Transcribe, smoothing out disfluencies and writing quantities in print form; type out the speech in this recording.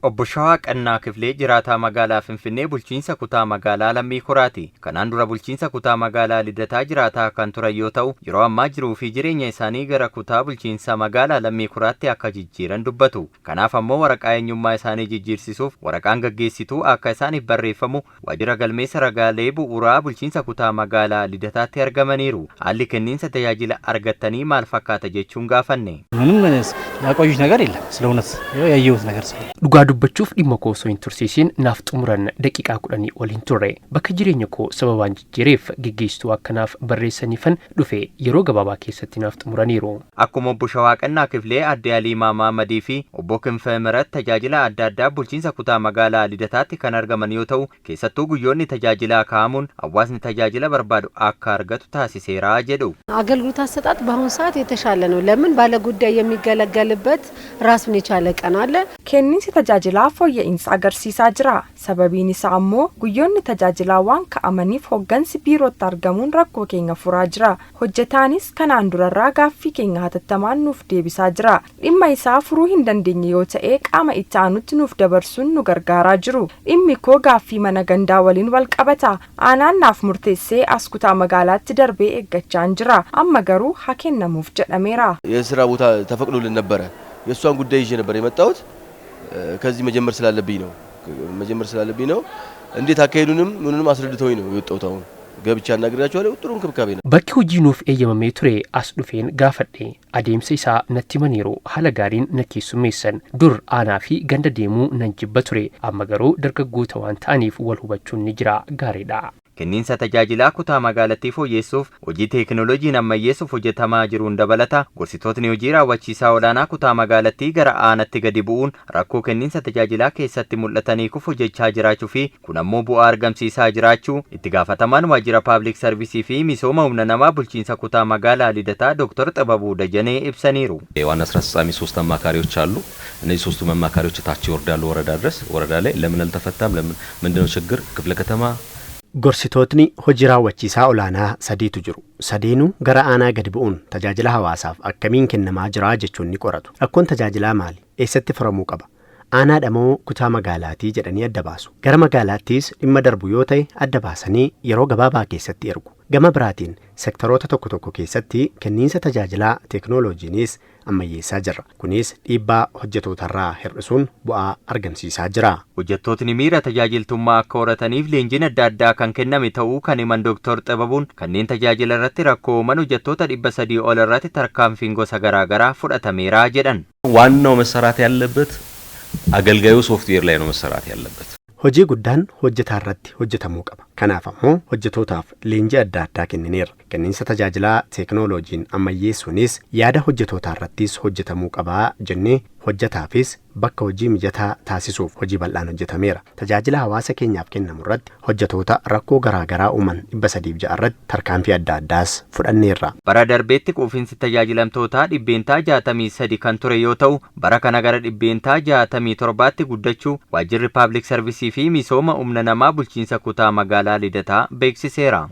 Obbo Shawaa Qannaa Kifilee jiraataa magaalaa Finfinnee bulchiinsa kutaa magaalaa Lammii Kuraati. Kanaan dura bulchiinsa kutaa magaalaa Lidataa jiraataa kan turan yoo ta'u, yeroo ammaa jiruu fi jireenya isaanii gara kutaa bulchiinsa magaalaa Lammii Kuraatti akka jijjiiran dubbatu. Kanaaf ammoo waraqaa eenyummaa isaanii jijjiirsisuuf waraqaan gaggeessituu akka isaaniif barreeffamu waajjira galmeessa ragaalee bu'uuraa bulchiinsa kutaa magaalaa Lidataatti argamaniiru. Haalli kenniinsa tajaajila argattanii maal fakkaata jechuun gaafanne. ምንም ያቆዩት ነገር የለም። ስለ እውነት ያየሁት ነገር ስለ Dhugaa dubbachuuf dhimma koo osoo hin tursiisin naaf xumuran. Daqiiqaa 10 ol hin turre. Bakka jireenya koo sababaan jijjiireef geggeessituu akkanaaf barreessaniifan dhufe, yeroo gabaabaa keessatti naaf xumuraniiru. Akkuma obbo Shawaaqannaa Kifilee, Aadde Aliimaa Maamadii fi obbo Kinfee Mirat tajaajila adda addaa bulchiinsa kutaa magaalaa Lidataatti kan argaman yoo ta'u, keessattuu guyyoonni tajaajilaa kaa'amuun hawaasni tajaajila barbaadu akka argatu taasiseera jedhu. አገልግሎት አሰጣጥ በአሁኑ ሰዓት የተሻለ ነው። ለምን ባለጉዳይ የሚገለገልበት ራሱን የቻለ ቀን አለ። Kenniinsi tajaajilaa fooyya'insa agarsiisaa jira. Sababiin isaa ammoo guyyoonni tajaajilaa waan ka'amaniif hoggansi biirootti argamuun rakkoo keenya furaa jira. Hojjetaanis kanaan durarraa gaaffii keenya hatattamaan nuuf deebisaa jira. Dhimma isaa furuu hin dandeenye yoo ta'e qaama itti aanutti nuuf dabarsuun nu gargaaraa jiru. Dhimmi koo gaaffii mana gandaa waliin wal qabata. Aanaan naaf murteessee as kutaa magaalaatti darbee eeggachaan jira. Amma garuu haa kennamuuf jedhameera. የስራ ቦታ ተፈቅዶልን ነበረ። የእሷን ጉዳይ ይዤ ነበር የመጣሁት። ከዚህ መጀመር ስላለብኝ ነው። እንዴት አካሄዱንም ምኑንም አስረድተውኝ ነው የወጣሁት። አሁን ገብቼ አናግሬያቸዋለሁ። ጥሩ እንክብካቤ ነው። Bakki hojii nuuf eeyyamamee ture as dhufeen gaafadhe. Adeemsa isaa natti himaniiru. Haala gaariin na keessummeessan. Dur aanaa fi ganda deemuu nan jibba ture. Amma garuu dargaggoota waan ta'aniif wal hubachuun ni jira, gaariidha. Kenniinsa tajaajilaa kutaa magaalattii fooyyessuuf hojii teekinooloojiin ammayyeessuuf hojjetamaa jiruun dabalata gorsitootni hojii raawwachiisaa olaanaa kutaa magaalattii gara aanatti gadi bu'uun rakkoo kenniinsa tajaajilaa keessatti mul'atanii kuuf hojjechaa jiraachuu fi kun ammoo bu'aa argamsiisaa jiraachuu itti gaafatamaan waajjira paablik sarvisii fi misooma humna namaa bulchiinsa kutaa magaalaa Lidataa Dooktar Xibabuu Dajanee ibsaniiru. የዋና ስራ አስፈጻሚ ሶስት አማካሪዎች አሉ። እነዚህ ሶስቱ አማካሪዎች ታች ይወርዳሉ ወረዳ ድረስ። ወረዳ ላይ ለምን አልተፈታም? ለምን ምንድነው ችግር? ክፍለ ከተማ Gorsitootni hojii raawwachiisaa olaanaa sadiitu jiru. Sadeenuu gara aanaa gadi bu'uun tajaajila hawaasaaf akkamiin kennamaa jira jechuun ni qoratu. Rakkoon tajaajilaa maali? Eessatti furamuu qaba? Aanaadha moo kutaa magaalaatii jedhanii adda baasu. Gara magaalaattis dhimma darbu yoo ta'e adda baasanii yeroo gabaabaa keessatti ergu. Gama biraatiin sektaroota tokko tokko keessatti kenniinsa tajaajilaa teeknooloojiinis ammayyeessaa jirra. Kunis dhiibbaa hojjetootarraa hir'isuun bu'aa argamsiisaa jira. Hojjettootni miira tajaajiltummaa akka horataniif leenjiin adda addaa kan kenname ta'uu kan himan Dooktar Xibabuun, kanneen tajaajila irratti rakkoo uuman hojjettoota 300 ol irratti tarkaanfiin gosa garaa garaa fudhatameera jedhan. ዋናው መሰራት ያለበት አገልጋዩ ሶፍትዌር ላይ ነው መሰራት ያለበት። Hojii guddaan hojjetaa irratti hojjetamuu qaba. Kanaaf ammoo hojjetootaaf leenjii adda addaa kennineerra. Kenniinsa tajaajilaa teeknooloojiin ammayyeessuunis yaada hojjetootaa irrattis hojjetamuu qabaa jennee hojjetaafis bakka hojii mijataa taasisuuf hojii bal'aan hojjetameera. Tajaajila hawaasa keenyaaf kennamu irratti hojjetoota rakkoo garaa garaa uuman 306 irratti tarkaanfii adda addaas fudhanneerra. Bara darbeetti quufinsi tajaajilamtootaa 63% kan ture yoo ta'u, bara kana gara 67%tti guddachuu waajjirri paablik sarvisii fi misooma humna namaa bulchiinsa kutaa magaalaa Lidataa beeksiseera.